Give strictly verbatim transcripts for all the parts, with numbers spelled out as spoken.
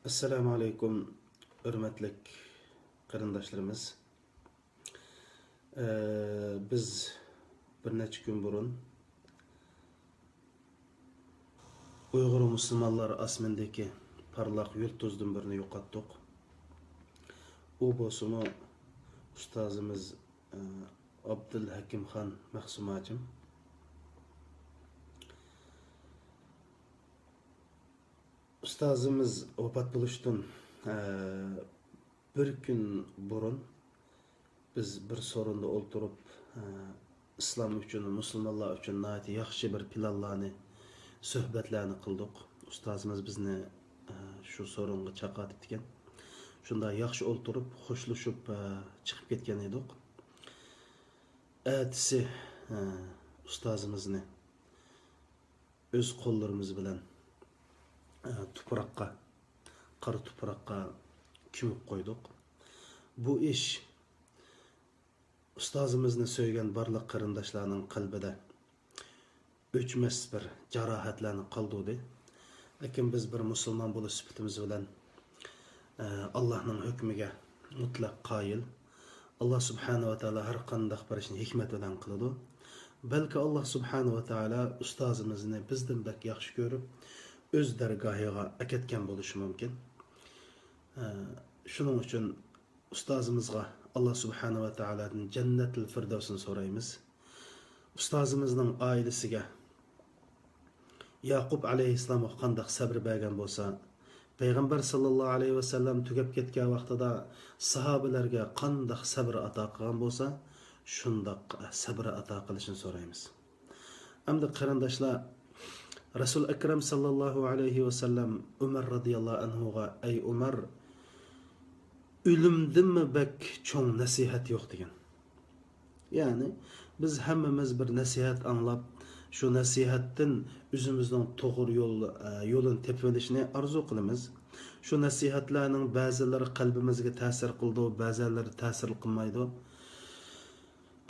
ئەسسالامۇ ئەلەيكۇم، ھۆرمەتلىك قېرىنداشلىرىمىز. ئە، بىز بىر نەچچە كۈن بۇرۇن ئۇيغۇر مۇسۇلمانلار ئاسمىنىدىكى پارلاق يۇلتۇزدىن بىرنى يوقاتتۇق. ئۇ بولسىمۇ ئۇستازىمىز، ئە، ئابدۇلھەكىمخان مەخسۇم ھاجىم. ئۇستازىمىز ۋاپات بولۇشتىن، ئە، بىر كۈن بۇرۇن بىز بىر سورۇندا ئولتۇرۇپ، ئە، ئىسلام ئۈچۈن، مۇسۇلمانلار ئۈچۈن ناھايىتى ياخشى بىر پىلانلارنى، سۆھبەتلەرنى قىلدۇق. ئۇستازىمىز بىزنى، ئە، شۇ سورۇنغا چاقىرتىپتىكەن. شۇنداق ياخشى ئولتۇرۇپ، خوشلىشىپ، ئە، چىقىپ كەتكەن ئىدۇق. ئەتىسى، ئە، ئۇستازىمىزنى ئۆز قوللىرىمىز بىلەن، ئە، تۇپراققا، قارا تۇپراققا كۆمۈپ قويدۇق. بۇ ئىش ئۇستازىمىزنى سۆيگەن بارلىق قېرىنداشلارنىڭ قەلبىدە ئۆچمەس بىر جاراھەتلەرنى قالدۇردى. لېكىن بىز بىر مۇسۇلمان بولۇش سۈپىتىمىز بىلەن، ئە، ئاللاھنىڭ ھۆكمىگە مۇتلەق قايىل. ئاللا سۇبھانەھۇ ۋە تائالا ھەر قانداق بىر ئىشنى ھېكمەت بىلەن قىلىدۇ. بەلكى ئاللا سۇبھانەھۇ ۋە تائالا ئۇستازىمىزنى بىزدىن بەك ياخشى كۆرۈپ، ئۆز دەرگاھىغا ئەكەتكەن بولۇشى مۇمكىن. ئە، شۇنىڭ ئۈچۈن ئۇستازىمىزغا ئاللا سۇبھانەھۇ ۋە تائالادىن جەننەتۇل فىردەۋسنى سورايمىز. ئۇستازىمىزنىڭ ئائىلىسىگە ياقۇپ ئەلەيھىسسالامغا قانداق سەبر بەرگەن بولسا، پەيغەمبەر ساللاللاھۇ ئەلەيھى ۋەسەللەم تۈگەپ كەتكەن ۋاقتىدا ساھابىلەرگە قانداق سەبر ئاتا قىلغان بولسا، شۇنداق سەبر ئاتا قىلىشىنى سورايمىز. ئەمدى قېرىنداشلار، رەسۇل ئەكرەم ساللاللاھۇ ئەلەيھى ۋەسەللەم ئۆمەر رەزىياللاھۇ ئەنھۇغا، ئەي ئۆمەر، ئۆلۈمدىنمۇ بەك چوڭ نەسىھەت يوق، دېگەن. يەنى بىز ھەممىمىز بىر نەسىھەت ئاڭلاپ، شۇ نەسىھەتتىن ئۆزىمىزنىڭ توغرا يول، ئە، يولىنى تېپىۋېلىشنى ئارزۇ قىلىمىز. شۇ نەسىھەتلەرنىڭ بەزىلىرى قەلبىمىزگە تەسىر قىلىدۇ، بەزىلىرى تەسىر قىلمايدۇ.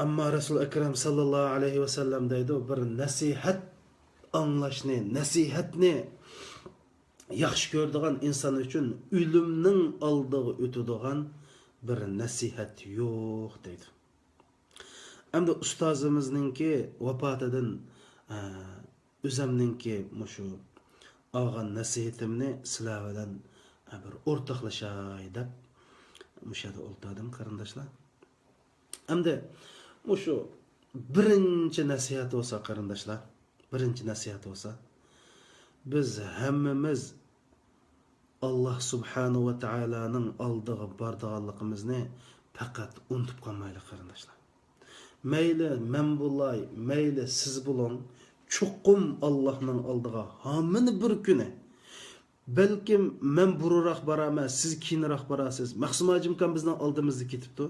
ئەمما رەسۇل ئەكرەم ساللاللاھۇ ئەلەيھى ۋەسەللەم دەيدۇ، بىر نەسىھەت ئاڭلاشنى، نەسىھەتنى ياخشى كۆرىدىغان ئىنسان ئۈچۈن ئۆلۈمنىڭ ئالدىغا ئۆتىدىغان بىر نەسىھەت يوق، دەيدۇ. ئەمدى ئۇستازىمىزنىڭكى ۋاپاتىدىن، ئە، ئۆزەمنىڭكى مۇشۇ ئالغان نەسىھىتىمنى سىلەر بىلەن، ئە، بىر ئورتاقلىشاي دەپ مۇشۇ يەردە ئولتۇردۇم، قېرىنداشلار. ئەمدى مۇشۇ بىرىنچى نەسىھەت بولسا، قېرىنداشلار، بىرىنچى نەسىھەت بولسا، بىز ھەممىمىز ئاللا سۇبھانەھۇ ۋە تائالانىڭ ئالدىغا بارىدىغانلىقىمىزنى پەقەت ئۇنتۇپ قالمايلى، قېرىنداشلار. مەيلى مەن بولاي، مەيلى سىز بولۇڭ، چوقۇم ئاللانىڭ ئالدىغا ھامىنى بىر كۈنى، بەلكىم مەن بۇرۇنراق بارارمەن، سىز كېيىنراق بارارسىز، مەخسۇم ھاجىمكان بىزنىڭ ئالدىمىزدا كېتىپتۇ.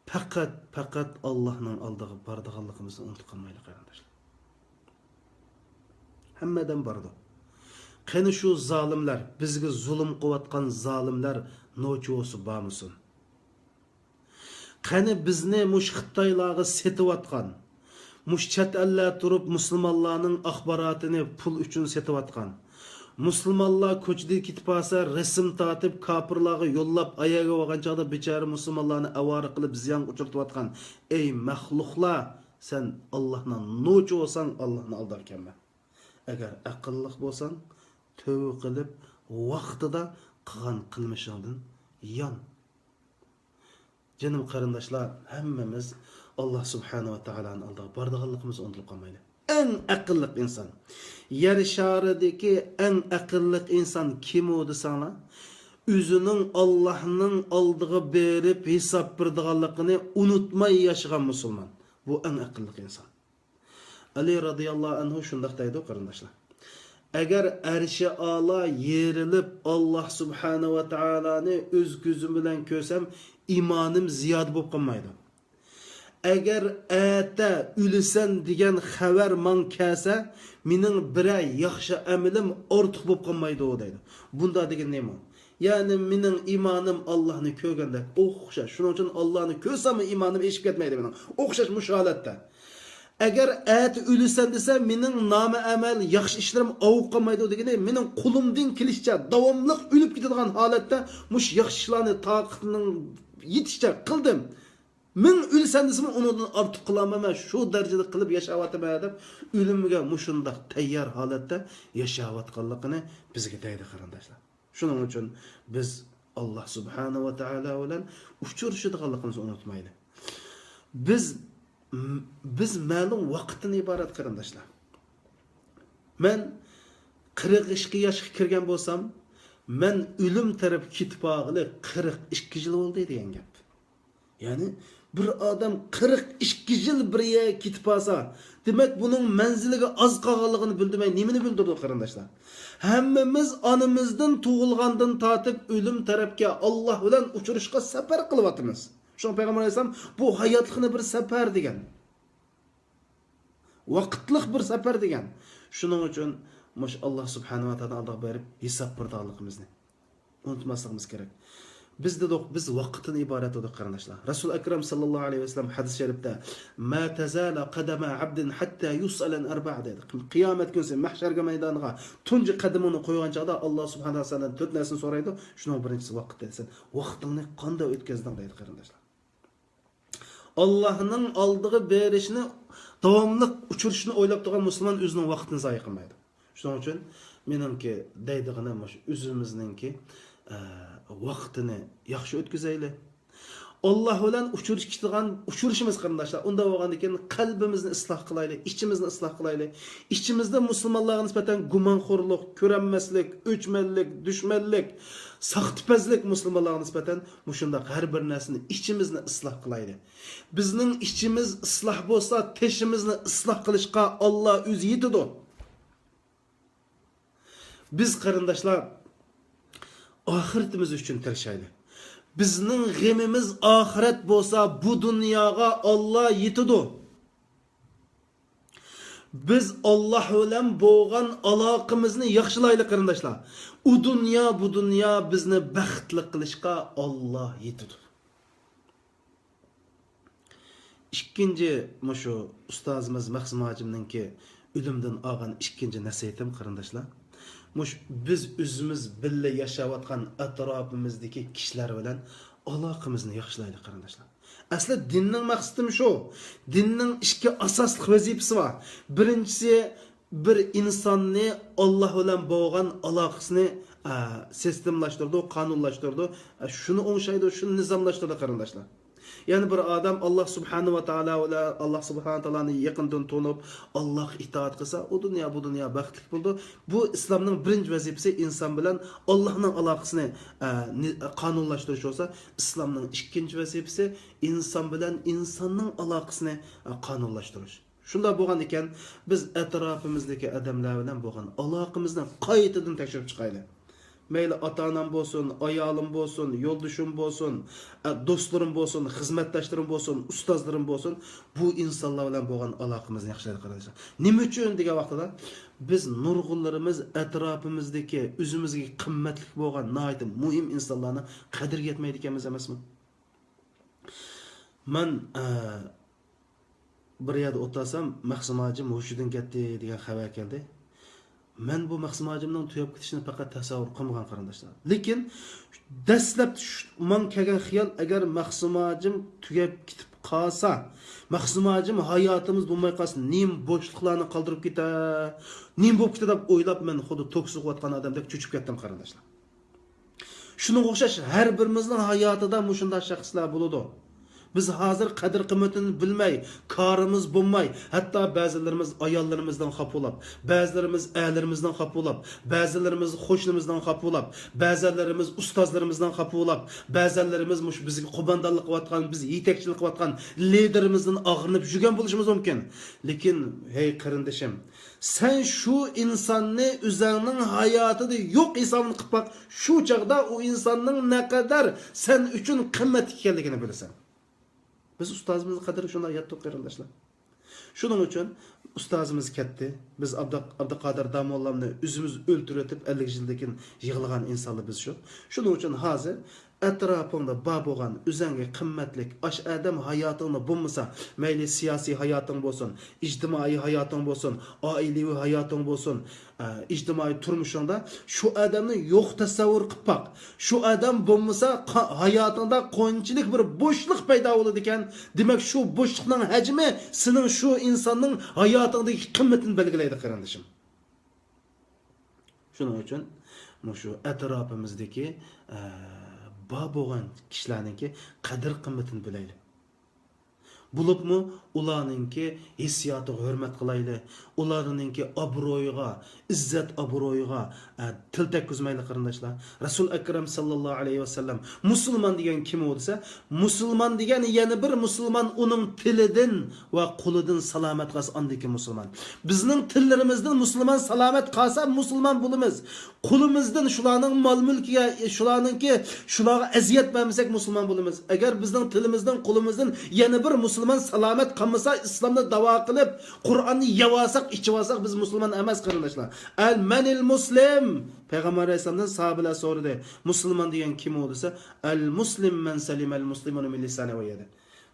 پەقەت، پەقەت ئاللانىڭ ئالدىغا بارىدىغانلىقىمىزنى ئۇنتۇپ قالمايلى، قېرىنداشلار. ھەممە ئادەم بارىدۇ. قېنى شۇ زالىملار، بىزگە زۇلۇم قىلىۋاتقان زالىملار نوچى بولسا بارمىسۇن؟ قېنى بىزنى مۇشۇ خىتايلارغا سېتىۋاتقان، مۇشۇ چەت ئەللەردە تۇرۇپ مۇسۇلمانلارنىڭ ئاخباراتىنى پۇل ئۈچۈن سېتىۋاتقان، مۇسۇلمانلار كوچىدىن كېتىپ قالسا رەسىم تارتىپ كاپىرلارغا يوللاپ، ئاياغ بولغان چاغدا بىچارە مۇسۇلمانلارنى ئاۋارە قىلىپ زىيانغا ئۇچرىتىۋاتقان، ئەي مەخلۇقلار، سەن ئاللانىڭ نوچى بولساڭ، ئاللانىڭ ئالدىغا كەلمە. ئەگەر ئەقىللىق بولساڭ، تۆۋە قىلىپ ۋاقتىدا قىلغان قىلمىشىڭدىن يان. جېنىم قېرىنداشلار، ھەممىمىز ئاللا سۇبھانەھۇ ۋە تائالانىڭ ئالدىغا بارىدىغانلىقىمىزنى ئۇنتۇپ قالمايلى. ئەڭ ئەقىللىق ئىنسان، يەر شارىدىكى ئەڭ ئەقىللىق ئىنسان كىم ئۇ دېسەڭلار، ئۆزىنىڭ ئاللانىڭ ئالدىغا بېرىپ ھېساب بېرىدىغانلىقىنى ئۇنتۇماي ياشىغان مۇسۇلمان. بۇ ئەڭ ئەقىللىق ئىنسان. ئەلى رەزىياللاھۇ ئەنھۇ شۇنداق دەيدۇ، قېرىنداشلار. ئەگەر ئەرشى ئالا يېرىلىپ، ئاللا سۇبھانەھۇ ۋە تائالانى ئۆز كۆزۈم بىلەن كۆرسەم، ئىمانىم زىيادە بولۇپ قالمايدۇ. ئەگەر ئەتە ئۆلىسەن دېگەن خەۋەر ماڭا كەلسە، مېنىڭ بىرەر ياخشى ئەمىلىم ئارتۇق بولۇپ قالمايدۇ، دەيدۇ. بۇنداق دېگەن نېمە؟ يەنى مېنىڭ ئىمانىم ئاللانى كۆرگەندەك ئوخشاش. شۇنىڭ ئۈچۈن ئاللانى كۆرسەممۇ ئىمانىم ئېشىپ كەتمەيدۇ مېنىڭ. ئوخشاش مۇشۇ ھالەتتە. ئەگەر ئەتە ئۆلىسەن دېسە، مېنىڭ نامە ئەمەل، ياخشى ئىشلىرىم ئاۋۇپ قالمايدۇ دېگىنى، مېنىڭ قولۇمدىن كېلىشىچە داۋاملىق ئۆلۈپ كېتىدىغان ھالەتتە مۇشۇ ياخشى ئىشلارنى تاقىتىمنىڭ يېتىشىچە قىلدىم. مىڭ ئۆلىسەن دېسىمۇ ئۇنىڭدىن ئارتۇق قىلالمايمەن، شۇ دەرىجىدە قىلىپ ياشاۋاتىمەن دەپ ئۆلۈمگە مۇشۇنداق تەييار ھالەتتە ياشاۋاتقانلىقىنى بىزگە دەيدۇ، قېرىنداشلار. شۇنىڭ ئۈچۈن بىز ئاللا سۇبھانەھۇ ۋە تائالا بىلەن ئۇچرىشىدىغانلىقىمىزنى ئۇنتۇمايلى. بىز، بىز مەلۇم ۋاقىتتىن ئىبارەت، قېرىنداشلار. مەن قىرىق ئىككى ياشقا كىرگەن بولسام، مەن ئۆلۈم تەرەپكە كېتىپ بارغىلى قىرىق ئىككى يىل بولدى دېگەن گەپ. يەنى بىر ئادەم قىرىق ئىككى يىل بىر يەرگە كېتىپ بارسا، دېمەك، بۇنىڭ مەنزىلىگە ئاز قالغانلىقىنى بىلدۈرمەي نېمىنى بىلدۈرىدۇ، قېرىنداشلار؟ ھەممىمىز ئانىمىزدىن تۇغۇلغاندىن تارتىپ ئۆلۈم تەرەپكە، ئاللا بىلەن ئۇچرىشىشقا سەپەر قىلىۋاتىمىز. شۇڭا پەيغەمبەر ئەلەيھىسسالام بۇ ھاياتلىقنى بىر سەپەر دېگەن. ۋاقىتلىق بىر سەپەر دېگەن. شۇنىڭ ئۈچۈن مۇشۇ ئاللا سۇبھانەھۇ ۋە تائالا ئالدىغا بېرىپ ھېساب بېرىدىغانلىقىمىزنى ئۇنتۇماسلىقىمىز كېرەك. بىز دېدۇق، بىز ۋاقىتتىن ئىبارەت دېدۇق، قېرىنداشلار. رەسۇل ئەكرەم ساللاللاھۇ ئەلەيھى ۋەسەللەم ھەدىس شەرىپتە، ما تەزالۇ قەدەمە ئەبدىن ھەتتا يۇسئەلە ئەن ئەربەئە دېدى. قىيامەت كۈنى مەھشەرگە مەيدانىغا تۇنجى قەدىمىڭنى قويغان چاغدا ئاللا سۇبھانەھۇ ۋە تائالا سەندىن تۆت نەرسىنى سورايدۇ. شۇنىڭ بىرىنچىسى ۋاقىت دېدى. سەن ۋاقتىڭنى قانداق ئۆتكۈزدۈڭ دەيدۇ، قېرىنداشلار. ئاللاھنىڭ ئالدىغا بېرىشنى داۋاملىق ئۇچرىشىشنى ئويلاپ تۇرغان مۇسۇلمان ئۆزىنىڭ ۋاقتىنى زايە قىلمايدۇ. شۇنىڭ ئۈچۈن مېنىڭكى دەيدىغىنىم مۇشۇ، ئۆزىمىزنىڭكى، ئە، ۋاقتىنى ياخشى ئۆتكۈزەيلى. ئاللا بىلەن ئۇچرىشىدىغان، ئۇچرىشىمىز قېرىنداشلار. ئۇنداق بولغاندىن كېيىن قەلبىمىزنى ئىسلاھ قىلايلى، ئىچىمىزنى ئىسلاھ قىلايلى. ئىچىمىزدە مۇسۇلمانلارغا نىسبەتەن گۇمانخورلۇق، كۆرەلمەسلىك، ئۆچمەنلىك، دۈشمەنلىك، ساختىپەزلىك مۇسۇلمانلارغا نىسبەتەن مۇشۇنداق ھەر بىر نەرسىنى ئىچىمىزنى ئىسلاھ قىلايلى. بىزنىڭ ئىچىمىز ئىسلاھ بولسا، تېشىمىزنى ئىسلاھ قىلىشقا ئاللا ئۆزى يېتىدۇ. بىز قېرىنداشلار، ئاخىرىتىمىز ئۈچۈن تىرىشايلى. بىزنىڭ غېمىمىز ئاخىرەت بولسا، بۇ دۇنياغا ئاللا يېتىدۇ. بىز ئاللا بىلەن بولغان ئالاقىمىزنى ياخشىلايلى، قېرىنداشلار. ئۇ دۇنيا، بۇ دۇنيا بىزنى بەختلىك قىلىشقا ئاللا يېتىدۇ. ئىككىنچى، مۇشۇ ئۇستازىمىز مەخسۇم ھاجىمنىڭكى ئۆلۈمدىن ئالغان ئىككىنچى نەسىھىتىم، قېرىنداشلار، مۇشۇ بىز ئۆزىمىز بىللە ياشاۋاتقان ئەتراپىمىزدىكى كىشىلەر بىلەن ئالاقىمىزنى ياخشىلايلى، قېرىنداشلار. ئەسلى دىننىڭ مەقسىتىمۇ شۇ. دىننىڭ ئىككى ئاساسلىق ۋەزىپىسى بار. بىرىنچىسى، بىر ئىنساننى ئاللا بىلەن بولغان ئالاقىسىنى، ئە، سىستېمىلاشتۇرىدۇ، قانۇنلاشتۇرىدۇ. ئە، شۇنى ئوڭشايدۇ، شۇنى نىزاملاشتۇرىدۇ، قېرىنداشلار. يەنى بىر ئادەم ئاللا سۇبھانەھۇ ۋە تائالا بىلەن، ئاللا سۇبھانەھۇ ۋە تائالانى يېقىندىن تونۇپ، ئاللاغا ئىتائەت قىلسا، ئۇ دۇنيا، بۇ دۇنيا بەختلىك بولىدۇ. بۇ ئىسلامنىڭ بىرىنچى ۋەزىپىسى ئىنسان بىلەن ئاللانىڭ ئالاقىسىنى، ئە، نى-، قانۇنلاشتۇرۇش بولسا، ئىسلامنىڭ ئىككىنچى ۋەزىپىسى ئىنسان بىلەن ئىنساننىڭ ئالاقىسىنى، ئە، قانۇنلاشتۇرۇش. شۇنداق بولغان ئىكەن، بىز ئەتراپىمىزدىكى ئادەملەر بىلەن بولغان ئالاقىمىزنى قايتىدىن تەكشۈرۈپ چىقايلى. مەيلى ئاتا-ئانام بولسۇن، ئايالىم بولسۇن، يولدىشىم بولسۇن، ئە، دوستلىرىم بولسۇن، خىزمەتداشلىرىم بولسۇن، ئۇستازلىرىم بولسۇن، بۇ ئىنسانلار بىلەن بولغان ئالاقىمىزنى ياخشىلايلى، قېرىنداشلار. نېمە ئۈچۈن دېگەن ۋاقتىدا، بىز نۇرغۇنلىرىمىز ئەتراپىمىزدىكى ئۆزىمىزگە قىممەتلىك بولغان ناھايىتى مۇھىم ئىنسانلارنىڭ قەدرىگە يەتمەيدىكەنمىز ئەمەسمۇ؟ مەن، ئە، بىر يەردە ئولتۇرسام، مەخسۇم ھاجىم ھوشىدىن كەتتى دېگەن خەۋەر كەلدى. مەن بۇ مەخسۇم ھاجىمنىڭ تۈگەپ كېتىشىنى پەقەت تەسەۋۋۇر قىلمىغان، قارىنداشلار. لېكىن دەسلەپ چۈش-، ماڭا كەلگەن خىيال، ئەگەر مەخسۇم ھاجىم تۈگەپ كېتىپ قالسا، مەخسۇم ھاجىم ھاياتىمىز بولماي قالسا، نېمە بوشلۇقلارنى قالدۇرۇپ كېتەر، نېمە بولۇپ كېتەر دەپ ئويلاپ، مەن خۇددى توك سوقۇۋاتقان ئادەمدەك چۆچۈپ كەتتىم، قارىنداشلار. شۇنىڭغا ئوخشاش ھەر بىرىمىزنىڭ ھاياتىدا مۇشۇنداق شەخسلەر بولىدۇ. بىز ھازىر قەدىر-قىممىتىنى بىلمەي، كارىمىز بولماي، ھەتتا بەزىلىرىمىز ئاياللىرىمىزدىن خاپا بولاپ، بەزىلىرىمىز ئەرلىرىمىزدىن خاپا بولاپ، بەزىلىرىمىز قوشنىمىزدىن خاپا بولاپ، بەزىلىرىمىز ئۇستازلىرىمىزدىن خاپا بولاپ، بەزىلىرىمىز مۇشۇ بىزگە قوماندانلىق قىلىۋاتقان، بىز يېتەكچىلىك قىلىۋاتقان لىدېرىمىزدىن ئاغرىنىپ يۈرگەن بولۇشىمىز مۇمكىن. لېكىن، ھەي قېرىندىشىم، سەن شۇ ئىنساننى ئۆزۈڭنىڭ ھاياتىدا يوق ھېسابىنى قىلىپ باق، شۇ چاغدا ئۇ ئىنساننىڭ نەقەدەر سەن ئۈچۈن قىممەتلىك ئىكەنلىكىنى بىلىسەن. بىز ئۇستازىمىزنىڭ قەدرىگە شۇنداق يەتتۇق، قېرىنداشلار. شۇنىڭ ئۈچۈن ئۇستازىمىز كەتتى. بىز ئابدۇ-، ئابدۇقادىر داموللامنى ئۆزىمىز ئۆلتۈرۈۋېتىپ، ئەللىك يىلدىن كېيىن يىغلىغان ئىنسانلار بىز شۇ. شۇنىڭ ئۈچۈن ھازىر ئەتراپىڭدا بار بولغان ئۆزۈڭگە قىممەتلىك ئاشۇ ئادەم ھاياتىڭدا بولمىسا، مەيلى سىياسىي ھاياتىڭ بولسۇن، ئىجتىمائىي ھاياتىڭ بولسۇن، ئائىلىۋى ھاياتىڭ بولسۇن، ئە، ئىجتىمائىي تۇرمۇشۇڭدا شۇ ئادەمنى يوق تەسەۋۋۇر قىلىپ باق. شۇ ئادەم بولمىسا، قا-، ھاياتىڭدا قانچىلىك بىر بوشلۇق پەيدا بولىدىكەن. دېمەك، شۇ بوشلۇقنىڭ ھەجمى سېنىڭ شۇ ئىنساننىڭ ھاياتىڭدىكى قىممىتىنى بەلگىلەيدۇ، قېرىندىشىم. شۇنىڭ ئۈچۈن مۇشۇ ئەتراپىمىزدىكى، ئە، بار بولغان كىشىلەرنىڭكى قەدىر-قىممىتىنى بىلەيلى. بولۇپمۇ ئۇلارنىڭكى ھېسسىياتىغا ھۆرمەت قىلايلى، ئۇلارنىڭكى ئابرۇيىغا، ئىززەت-ئابرۇيىغا، ئە، تىل تەگكۈزمەيلى، قېرىنداشلار. رەسۇل ئەكرەم ساللاللاھۇ ئەلەيھى ۋەسەللەم، مۇسۇلمان دېگەن كىم ئۇ دېسە، مۇسۇلمان دېگەن يەنە بىر مۇسۇلمان ئۇنىڭ تىلىدىن ۋە قولىدىن سالامەت قالسا، ئاندىن كېيىن مۇسۇلمان. بىزنىڭ تىللىرىمىزدىن مۇسۇلمان سالامەت قالسا، مۇسۇلمان بولىمىز. قولىمىزدىن شۇلارنىڭ مال-مۈلكىگە، شۇلارنىڭكى، شۇلارغا ئەزىيەت بەرمىسەك، مۇسۇلمان بولىمىز. ئەگەر بىزنىڭ تىلىمىزدىن، قولىمىزدىن يەنە بىر مۇسۇلمان سالامەت قالمىسا، ئىسلامنى داۋا قىلىپ، قۇرئاننى يەۋالساق، ئىچىۋالساق، بىز مۇسۇلمان ئەمەس، قېرىنداشلار. ئەل مەنىل مۇسلىم؟ پەيغەمبەر ئەلەيھىسسالامدىن ساھابىلەر سورىدى، مۇسۇلمان دېگەن كىم ئۇ دېسە، ئەل مۇسلىم مەن سەلىمەل مۇسلىمۇنە مىن لىسانى ۋە يەدى.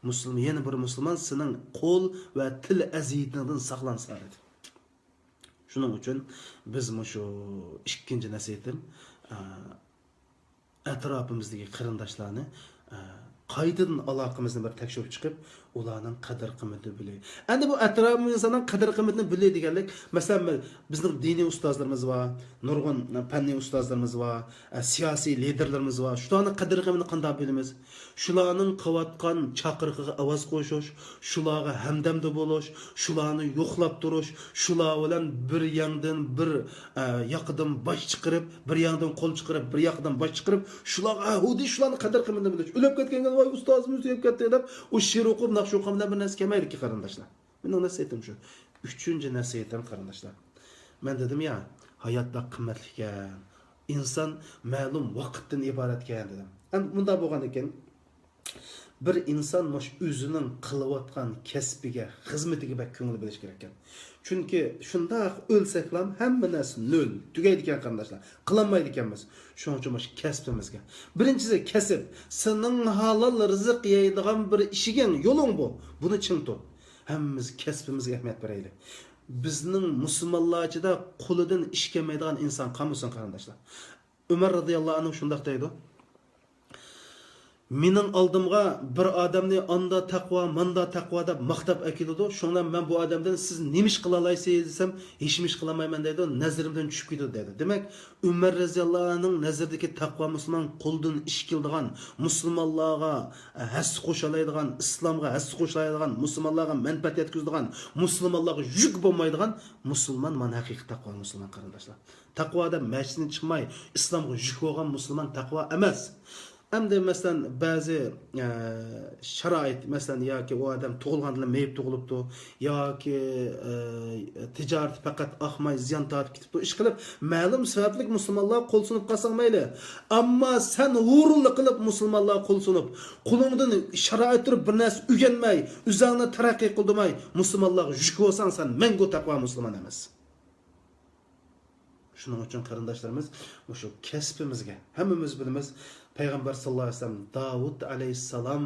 مۇسۇلمان، يەنە بىر مۇسۇلمان سېنىڭ قول ۋە تىل ئەزىيىتىڭدىن ساقلانسا، دېدى. شۇنىڭ ئۈچۈن بىز مۇشۇ ئىككىنچى نەسىھەتتىن، ئە، ئەتراپىمىزدىكى قېرىنداشلارنى، ئە، قايتىدىن ئالاقىمىزنى بىر تەكشۈرۈپ چىقىپ، ئۇلارنىڭ قەدىر-قىممىتىنى بىلەي. ئەندى بۇ ئەتراپىمىز ئىنساننىڭ قەدىر-قىممىتىنى بىلەي دېگەنلىك، مەسىلەن، بىزنىڭ دىنىي ئۇستازلىرىمىز بار، نۇرغۇن پەننىي ئۇستازلىرىمىز بار، ئە، سىياسىي لىدېرلىرىمىز بار. شۇلارنىڭ قەدىر-قىممىتىنى قانداق بىلىمىز؟ شۇلارنىڭ قىلىۋاتقان چاقىرىقىغا ئاۋاز قوشۇش، شۇلارغا ھەمدەمدە بولۇش، شۇلارنى يوقلاپ تۇرۇش، شۇلار بىلەن بىر ياندىن بىر، ئە، ياقىدىن باش چىقىرىپ، بىر ياندىن قول چىقىرىپ، بىر ياقىدىن باش چىقىرىپ، شۇلارغا، ھە، ھۇدى شۇلارنى قەدىر-قىممىتىنى بىلىش. ئۆلۈپ كەتكەنگە، ۋاي، ئۇستازىمىز ئۆلۈپ كەتتى دەپ، ئۇ شېئىر ئوقۇپ، ناخشا ئوقۇغان بىلەن بىر نەرسە كەلمەيدىكى، قېرىنداشلار. مېنىڭ نەسىھەتىم شۇ. ئۈچىنچى نەسىھەتىم، قېرىنداشلار. مەن دېدىم يا، ھايات بەك قىممەتلىككەن. ئىنسان مەلۇم ۋاقىتتىن ئىبارەتكەن دېدىم. ئەمدى مۇنداق بولغاندىكىن، بىر ئىنسان مۇشۇ ئۆزىنىڭ قىلىۋاتقان كەسپىگە، خىزمىتىگە بەك كۆڭۈل بۆلۈش كېرەككەن. چۈنكى شۇنداق ئۆلسەكلام ھەممە نەرسە نۆل، تۈگەيدىكەن، قېرىنداشلار. قىلالمايدىكەنمىز. شۇنىڭ ئۈچۈن مۇشۇ كەسپىمىزگە. بىرىنچىسى، كەسىپ. سېنىڭ ھالال رىزىق يەيدىغان بىر ئىشىكىڭ، يولۇڭ بۇ. بۇنى چىڭ تۇت. ھەممىمىز كەسپىمىزگە ئەھمىيەت بېرەيلى. بىزنىڭ مۇسۇلمانلارچىدا قولىدىن ئىش كەلمەيدىغان ئىنسان قالمىسۇن، قېرىنداشلار. ئۆمەر رازىياللاھۇ ئەنھۇ شۇنداق دەيدۇ، مېنىڭ ئالدىمغا بىر ئادەمنى ئاندا تەقۋا، ماندا تەقۋا دەپ ماختاپ ئەكېلىدۇ. شۇڭا مەن بۇ ئادەمدىن، سىز نېمە ئىش قىلالايسىز دېسەم، ھېچنېمە ئىش قىلالمايمەن دەيدۇ، نەزىرىمدىن چۈشۈپ كېتىدۇ دەيدۇ. دېمەك، ئۆمەر رازىياللاھۇ ئەنھۇنىڭ نەزىرىدىكى تەقۋا مۇسۇلمان قولىدىن ئىش كېلىدىغان، مۇسۇلمانلارغا ھەسسە قوشالايدىغان، ئىسلامغا ھەسسە قوشالايدىغان، مۇسۇلمانلارغا مەنپەئەت يەتكۈزىدىغان، مۇسۇلمانلارغا يۈك بولمايدىغان مۇسۇلمان، مانا ھەقىقىي تەقۋا مۇسۇلمان، قېرىنداشلار. تەقۋا دەپ مەسچىتتىن چىقماي، ئىسلامغا يۈك بولغان مۇسۇلمان تەقۋا ئەمەس. ئەمدى مەسىلەن، بەزى، ئە، شارائىت، مەسىلەن، ياكى ئۇ ئادەم تۇغۇلغاندىلا مېيىپ تۇغۇلۇپتۇ، ياكى، ئە، تىجارىتى پەقەت ئاقماي، زىيان تارتىپ كېتىپتۇ. ئىشقىلىپ، مەلۇم سەۋەبلىك مۇسۇلمانلارغا قول سۇنۇپ قالساڭ مەيلى. ئەمما سەن ھۇرۇنلۇق قىلىپ مۇسۇلمانلارغا قول سۇنۇپ، قولۇڭدىن شارائىت تۇرۇپ بىر نەرسە ئۆگەنمەي، ئۆزۈڭنى تەرەققىي قىلدۇرماي، مۇسۇلمانلارغا يۈك بولساڭ، سەن مەڭگۈ تەقۋا مۇسۇلمان ئەمەس. شۇنىڭ ئۈچۈن قېرىنداشلىرىمىز، مۇشۇ كەسپىمىزگە، ھەممىمىز بىلىمىز، پەيغەمبەر ساللاللاھۇ ئەلەيھى ۋەسەللەم، داۋۇت ئەلەيھىسسالام،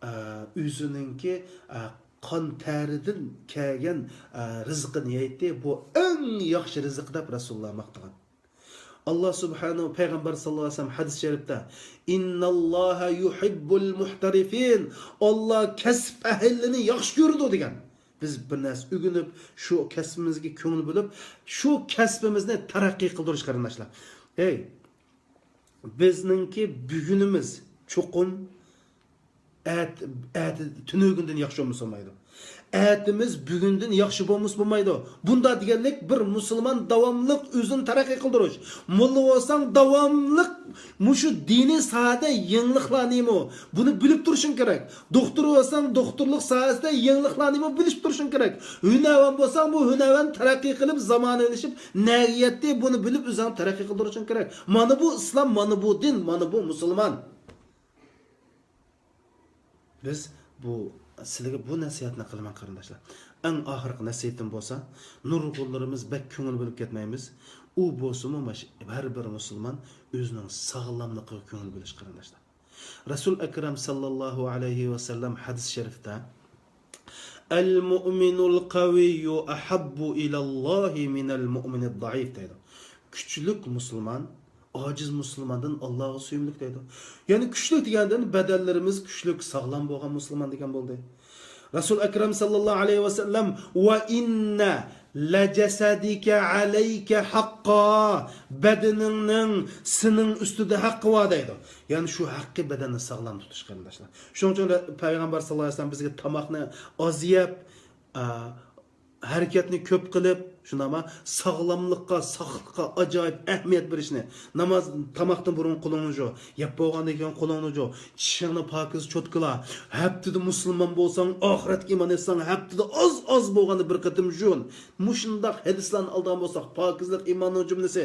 ئە، ئۆزىنىڭكى، ئە، قان تەرىدىن كەلگەن، ئە، رىزقىنى يەيتتى. بۇ ئەڭ ياخشى رىزىق دەپ رەسۇلۇللا ماختىغان. ئاللا سۇبھانەھۇ، پەيغەمبەر ساللاللاھۇ ئەلەيھى ۋەسەللەم ھەدىس شەرىپتە، «ئىنناللاھە يۇھىببۇل مۇھتەرىفىن.» ئاللا كەسىپ ئەھلىنى ياخشى كۆرىدۇ دېگەن. بىز بىر نەرسە ئۆگىنىپ، شۇ كەسپىمىزگە كۆڭۈل بۆلۈپ، شۇ كەسپىمىزنى تەرەققىي قىلدۇرۇش، قېرىنداشلار. ھەي، بىزنىڭكى بۈگۈنىمىز چوقۇم ئەت-، ئەتە، تۈنۈگۈندىن ياخشى بولمىسا بولمايدۇ. ئەتىمىز بۈگۈندىن ياخشى بولمىسا بولمايدۇ. بۇنداق دېگەنلىك بىر مۇسۇلمان داۋاملىق ئۆزىنى تەرەققىي قىلدۇرۇش. موللا بولساڭ داۋاملىق مۇشۇ دىنىي ساھەدە يېڭىلىقلارنىمۇ بۇنى بىلىپ تۇرۇشۇڭ كېرەك. دوختۇر بولساڭ دوختۇرلۇق ساھەسىدە يېڭىلىقلارنىمۇ بىلىپ تۇرۇشۇڭ كېرەك. ھۈنەرۋەن بولساڭ بۇ ھۈنەرۋەن تەرەققىي قىلىپ زامانىۋىلىشىپ نەگە يەتتى بۇنى بىلىپ ئۆزۈڭ تەرەققىي قىلدۇرۇشۇڭ كېرەك. مانا بۇ ئىسلام، مانا بۇ دىن، مانا بۇ مۇسۇلمان. بىز بۇ، سىلىگە بۇ نەسىھەتنى قىلىمەن، قېرىنداشلار. ئەڭ ئاخىرقى نەسىھەتىم بولسا، نۇرغۇنلىرىمىز بەك كۆڭۈل بۆلۈپ كەتمەيمىز. ئۇ بولسىمۇ، ماش-، ھەر بىر مۇسۇلمان ئۆزىنىڭ ساغلاملىقىغا كۆڭۈل بۆلۈش، قېرىنداشلار. رەسۇل ئەكرەم ساللاللاھۇ ئەلەيھى ۋەسەللەم ھەدىس شەرىفتە، «المؤمن القوي أحب إلى الله من المؤمن الضعيف» دەيدۇ. كۈچلۈك مۇسۇلمان ئاجىز مۇسۇلماندىن ئاللاغا سۆيۈملۈك دەيدۇ. يەنى كۈچلۈك دېگەندىن بەدەنلىرىمىز كۈچلۈك، ساغلام بولغان مۇسۇلمان دېگەن بولدى. رەسۇل ئەكرەم ساللاللاھۇ ئەلەيھى ۋەسەللەم، «وإن لجسدك عليك حقا» بەدىنىڭنىڭ سېنىڭ ئۈستىدە ھەققى بار دەيدۇ. يەنى شۇ ھەققى بەدەننى ساغلام تۇتۇش، قېرىنداشلار. شۇنىڭ ئۈچۈن پەيغەمبەر ساللاللاھۇ ئەلەيھى ۋەسەللەم بىزگە تاماقنى ئاز يەپ، ئا، ھەرىكەتنى كۆپ قىلىپ، شۇنداقمۇ ساغلاملىققا، ساقلىققا ئاجايىپ ئەھمىيەت بېرىشنى، ناماز، تاماقتىن بۇرۇن قولۇڭنى جۇ، يەپ بولغاندىن كېيىن قولۇڭنى جۇ، چىشىڭنى پاكىز چوتكىلا، ھەپتىدە مۇسۇلمان بولساڭ، ئاخىرەتكە ئىمان ئېيتساڭ، ھەپتىدە ئاز ئاز بولغاندا بىر قېتىم جۇ. مۇشۇنداق ھەدىسلەرنى ئالىدىغان بولساق، پاكىزلىق ئىماننىڭ جۈملىسى.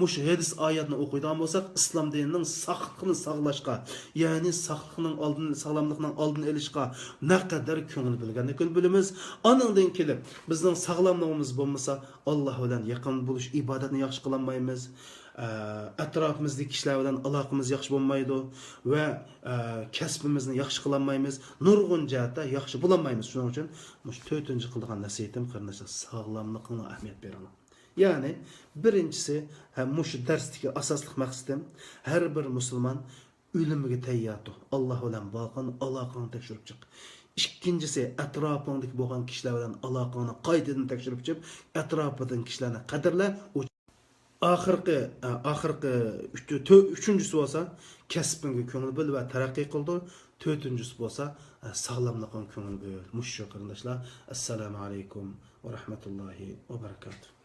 مۇشۇ ھەدىس ئايەتنى ئوقۇيدىغان بولساق، ئىسلام دىنىنىڭ ساقلىقىنى ساقلاشقا، يەنى ساقلىقنىڭ ئالدىنى، ساغلاملىقنىڭ ئالدىنى ئېلىشقا نەقەدەر كۆڭۈل بۆلگەنلىكىنى بىلىمىز. ئانىڭدىن كېلىپ، بىزنىڭ ساغلاملىقىمىز بولمىسا، ئاللا بىلەن يېقىن بولۇش، ئىبادەتنى ياخشى قىلالمايمىز. ئە، ئەتراپىمىزدىكى كىشىلەر بىلەن ئالاقىمىز ياخشى بولمايدۇ ۋە، ئە، كەسپىمىزنى ياخشى قىلالمايمىز. نۇرغۇن جەھەتتە ياخشى بولالمايمىز. شۇنىڭ ئۈچۈن مۇشۇ تۆتىنچى قىلىدىغان نەسىھىتىم، قېرىنداشلار، ساغلاملىقىڭلارغا ئەھمىيەت بېرىڭلار. يەنى، بىرىنچىسى، ھە، مۇشۇ دەرستىكى ئاساسلىق مەقسىتىم، ھەر بىر مۇسۇلمان ئۆلۈمگە تەييار تۇر. ئاللا بىلەن بولغان ئالاقەڭنى تەكشۈرۈپ چىق. ئىككىنچىسى، ئەتراپىڭدىكى بولغان كىشىلەر بىلەن ئالاقەڭنى قايتىدىن تەكشۈرۈپ چىق. ئەتراپىدىكى كىشىلەرنى قەدىرلە. ئۇ ئاخىرقى، ئاخىرقى ئۈچ-، تۆ-، ئۈچىنچىسى بولسا، كەسپىڭگە كۆڭۈل بۆل ۋە تەرەققىي قىلدۇر. تۆتىنچىسى بولسا، ساغلاملىقىڭغا كۆڭۈل بۆل. مۇشۇ، قېرىنداشلار. ئەسسالامۇ ئەلەيكۇم ۋە رەھمەتۇللاھى ۋە بەرىكاتۇھ.